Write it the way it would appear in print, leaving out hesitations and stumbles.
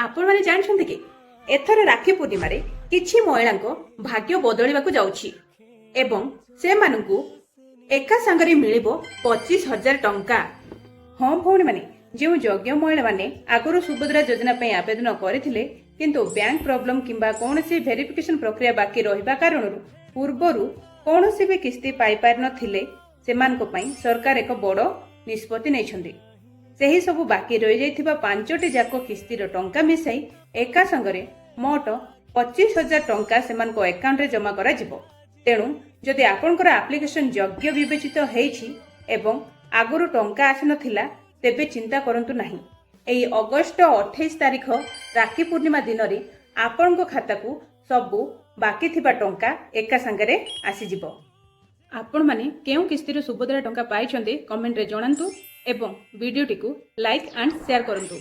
ଆପଣମାନେ ଜାଣିଛନ୍ତି କି, ଏଥର ରାକ୍ଷୀ ପୂର୍ଣ୍ଣିମାରେ କିଛି ମହିଳାଙ୍କ ଭାଗ୍ୟ ବଦଳିବାକୁ ଯାଉଛି ଏବଂ ସେମାନଙ୍କୁ ଏକା ସାଙ୍ଗରେ ମିଳିବ 25,000 ଟଙ୍କା। ହଁ ଭଉଣୀମାନେ, ଯେଉଁ ଯୋଗ୍ୟ ମହିଳାମାନେ ଆଗରୁ ସୁଭଦ୍ରା ଯୋଜନା ପାଇଁ ଆବେଦନ କରିଥିଲେ, କିନ୍ତୁ ବ୍ୟାଙ୍କ ପ୍ରୋବ୍ଲେମ କିମ୍ବା କୌଣସି ଭେରିଫିକେସନ ପ୍ରକ୍ରିୟା ବାକି ରହିବା କାରଣରୁ ପୂର୍ବରୁ କୌଣସି ବି କିସ୍ତି ପାଇପାରିନଥିଲେ, ସେମାନଙ୍କ ପାଇଁ ସରକାର ଏକ ବଡ଼ ନିଷ୍ପତ୍ତି ନେଇଛନ୍ତି। ସେହି ସବୁ ବାକି ରହିଯାଇଥିବା ପାଞ୍ଚଟି ଯାକ କିସ୍ତିର ଟଙ୍କା ମିଶାଇ ଏକା ସାଙ୍ଗରେ ମୋଟ 25,000 ଟଙ୍କା ସେମାନଙ୍କ ଆକାଉଣ୍ଟରେ ଜମା କରାଯିବ। ତେଣୁ ଯଦି ଆପଣଙ୍କର ଆପ୍ଲିକେସନ ଯୋଗ୍ୟ ବିବେଚିତ ହେଇଛି ଏବଂ ଆଗରୁ ଟଙ୍କା ଆସିନଥିଲା, ତେବେ ଚିନ୍ତା କରନ୍ତୁ ନାହିଁ। ଏହି ଅଗଷ୍ଟ 28 ତାରିଖ ରାକ୍ଷୀ ପୂର୍ଣ୍ଣିମା ଦିନରେ ଆପଣଙ୍କ ଖାତାକୁ ସବୁ ବାକି ଥିବା ଟଙ୍କା ଏକା ସାଙ୍ଗରେ ଆସିଯିବ। ଆପଣମାନେ କେଉଁ କିସ୍ତିରୁ ସୁଭଦ୍ରା ଟଙ୍କା ପାଇଛନ୍ତି, କମେଣ୍ଟରେ ଜଣାନ୍ତୁ ଏବଂ ଭିଡ଼ିଓଟିକୁ ଲାଇକ୍ ଆଣ୍ଡ ସେୟାର କରନ୍ତୁ।